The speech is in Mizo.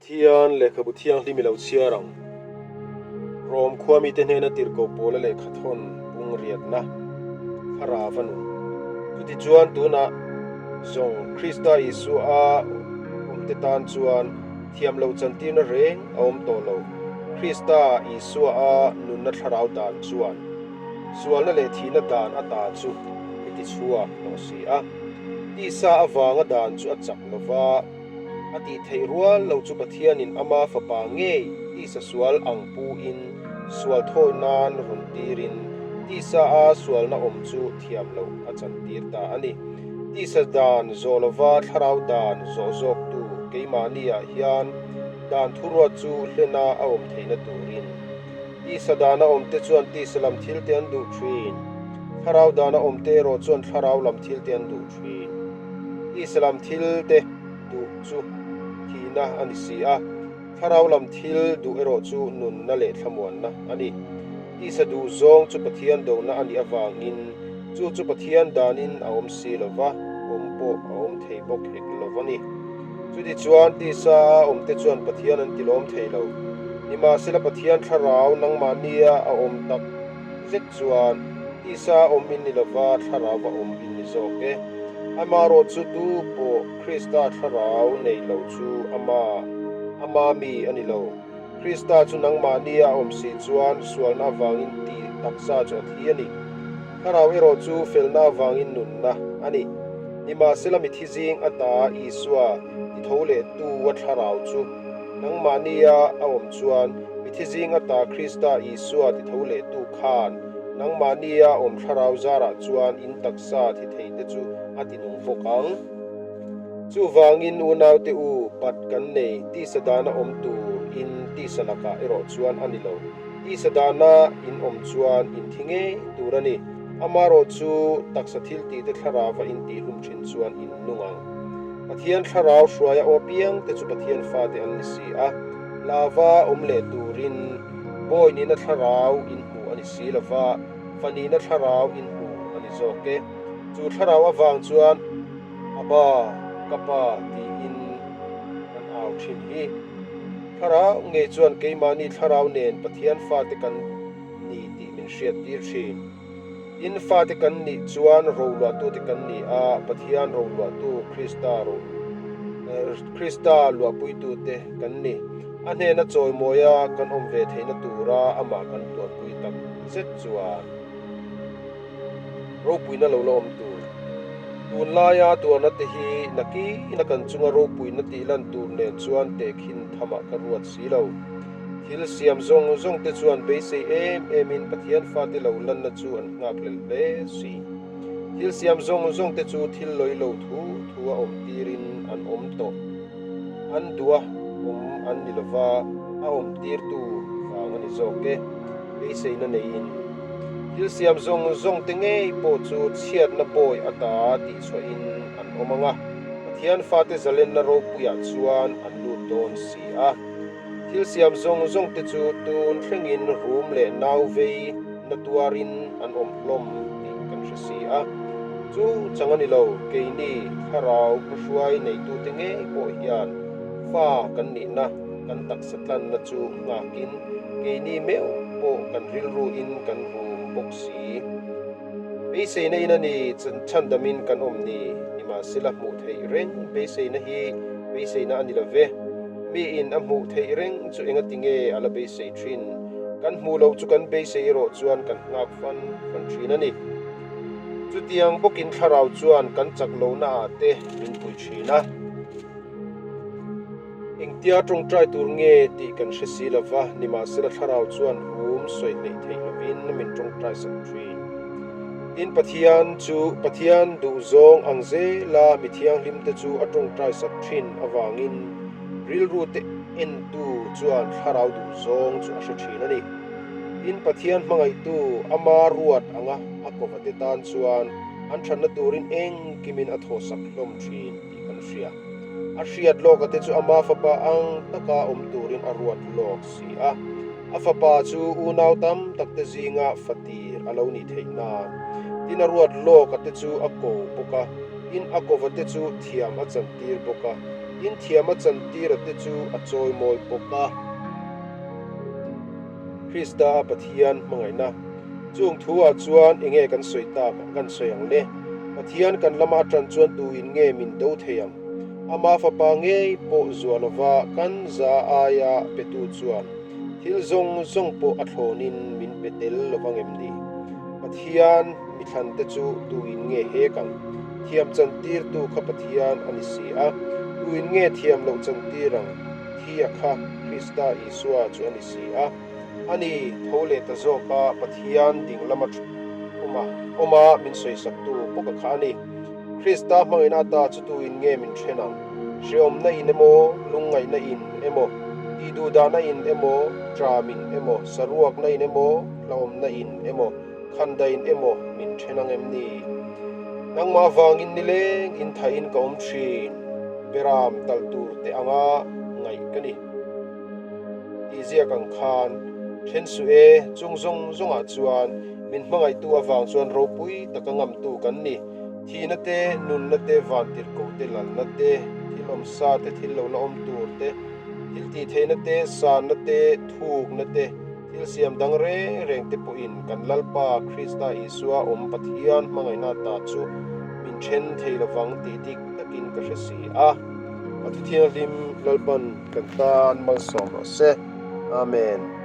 Pathian lehkhabu thianghlim i lo chhiar ang. Rom khua mite hnena tirhkoh pawla lehkha thawn bung riatna thlarau a nun. Chutichuan tunah zawng Krista Isua a awmte tan chuan thiam lo chantirna reng a awm tawh lo. Krista Isua a nunna thlarau dan chuan sualna leh thihna dan ata chu i tichhuak tawh si a. Tisa avanga dan chu a chak lova. A tih theih rual lo chu Pathianin ama fapa ngei tisa sual ang puin sual thawi nan rawn tirin tisa a sualna awm chu thiam loh a chantir ta a ni. Tisa dan zawh lova thlarau dan zawh zawktu keimahniah hian dan thuruat chu hlena a awm theihna turin tisa dana awmte chuan tisa lam thilte an duh thin, thlarau dana awmte erawh chuan thlarau lam thilte an duh thin. Tisa lam thil te duh chu thihna a ni si a, thlarau lam thil duh erawh chu nunna leh thlamuanna a ni. Tisa duh zawng chu Pathian dona a nih avangin chu chu Pathian danin a awm si lo va, awm pawh a awm thei bawk hek lo a ni. Chutichuan tisa a awmte chuan Pathian an tilawm thei lo. Nimahsela Pathian thlarau nangmahnia a awm tak zet chuan tisa a awm in ni lova thlarau a awm in ni zawk e. Amaherawh chu tu pawh Krista thlarau nei lo chu ama ama mi a ni lo. Krista chu nangmahnia a awm si chuan sualna avangin ti taksa chu a thi a ni. Thlarau erawh chu felna avangin nunna a ni. Nimahsela mithi zing ata Isua ti tho leh tu a thlarau chu nangmahnia a awm chuan mithi zing ata Krista Isua ti tho leh tu khan nangmahnia awm thlarau zarah chuan in taksa thi thei te chu a ti nung bawk ang. Chuvangin unaute u, pat kan nei, tisa dana awm tur in tisa lakah erawh chuan a ni lo. Tisa dana in awm chuan in thi ngei tur a ni. Amaherawh chu taksa thil tihte thlarauva in tihhlum thin chuan in nung ang. Pathian thlarau hruaia aw piang te chu Pathian fate an ni si a, lava awm leh turin bawi nihna thlarau in hmu a ni si lova, fa nihna thlarau in hmu a ni zawk e. Chu thlarau avang chuan Abba, ka pa tiin kan au thin hi. Thlarau ngei chuan keimahni thlarau nen Pathian fate kan ni tih min hriattir thin. Tin, fate kan nih chuan roluahtute kan ni a, Pathian roluahtu Krista ro Krista luahpuitute kan ni. A hnena chawimawia kan awm ve theihna tura amah kan tuarpui tak zet chuan ropuina lo la awm tur. Tunlaia tuarna te hi nakina kan chunga ropuina tih lan tur nen chuan tehkhin thamah ka ruat si lo. Thil siam zawng zawng te chuan beisei em em in Pathian fate lo lanna chu an nghak lel hle si. Thil siam zawng zawng te chu thil lawi lo thu thu a awm tirin an awm tawh. An duh a awm an ni lova, a awm tirtu vang a ni zawk e. Beiseina neiin thil siam zawng zawng te ngei pawh chu chhiatna bawi ata tihchhuahin an awm ang a, Pathian fate zalenna ropuiah chuan an lut dawn si a. Thil siam zawng zawng te chu tun thlengin rum leh nau vei na tuarin an awm hlawm tih kan hre si a. Chu chang a ni lo, keini thlarau hmahruai neitute ngei pawh hian fa kan nihna, kan taksa tlanna chu nghakin keini meuh pawh kan rilruin kan rum bawk si. Beiseina in a ni, chhandamin kan awm ni, nimahsela hmuh theih reng beiseina hi beiseina a ni lo ve. Miin a hmuh theih reng chu engati nge a la beisei thin? Kan hmuh loh chu kan beisei erawh chuan kan nghak fan fan thin a ni. Chutiang bawkin thlarau chuan kan chak lohnaah te min pui thin a. Engtia tawngtai tur nge tih kan hre si lo va, nimahsela thlarau chuan rum sawi hleih theih lovin min tawngtai sak thin. Tin, Pathian chu Pathian duhzawng ang zela mi thianghlimte chu a tawngtai sak thin avangin rilru te entu chuan thlarau duhzawng chu a hre thin a ni. Tin, Pathian hmangaihtu ama ruat anga a kovate tan chuan an thatna turin engkimin a thawhsak hlawm thin tih kan hria. A hriat lawka te chu ama fapa ang taka awm turin a ruat lawk si a. A fapa chu unau tam tak te zinga fatir a lo nih theih nan. Tin a ruat lawka te chu a ko bawk a, tin a kova te chu thiam a chantir bawk a. Tin, thiam a chantira te chu a chawimawi bawk a. Krista a Pathian hmangaihna. Chung thu ah chuan enge kan sawi tak kan sawi ang le? Pathian kan lama a tan chuan tu in nge min do thei ang? Ama fapa ngei pawh zuah lova kan za aia petu chuan thil zawng zawng pawh a thlawnin min pe tel lovang em ni? Pathian mithlan te chu tu in nge hek ang? Thiam chantirtu kha Pathian a ni si a, tu in nge thiam loh chantir ang? Thia kha Krista Isua chu a ni si a. A ni, tho leh ta zawk a, Pathian ding lama awm a, awm a min sawisaktu bawk a kha a ni. Krista hmangaihna ata chu tu in nge min then ang? Hreawmna in emaw, lungngaihna in emaw, tihduhdahna in emaw, tram in emaw, saruakna in emaw, hlauhawmna in emaw, khandain emaw min then ang em ni? Nangmah vangin nileng in thain ka awm thin, beram talh tur te anga ngaih ka ni. Tih ziak ang khan then suh e, chung zawng zawngah chuan min hmangaihtu avang chuan ropui taka ngamtu kan ni. Thihna te, nunna te, vantirhkoh te, lalna te, thil awmsa te, thil lo la awm tur te, thil tihtheihna te, sanna te, thukna te, thil siam dang reng reng te pawhin kan Lalpa Krista Isua awm Pathian hmangaihna ta chu min then thei lovang tih dik takin ka hre si a. A Thuthianghlim Lalpan kan tan malsawm rawh se. Amen.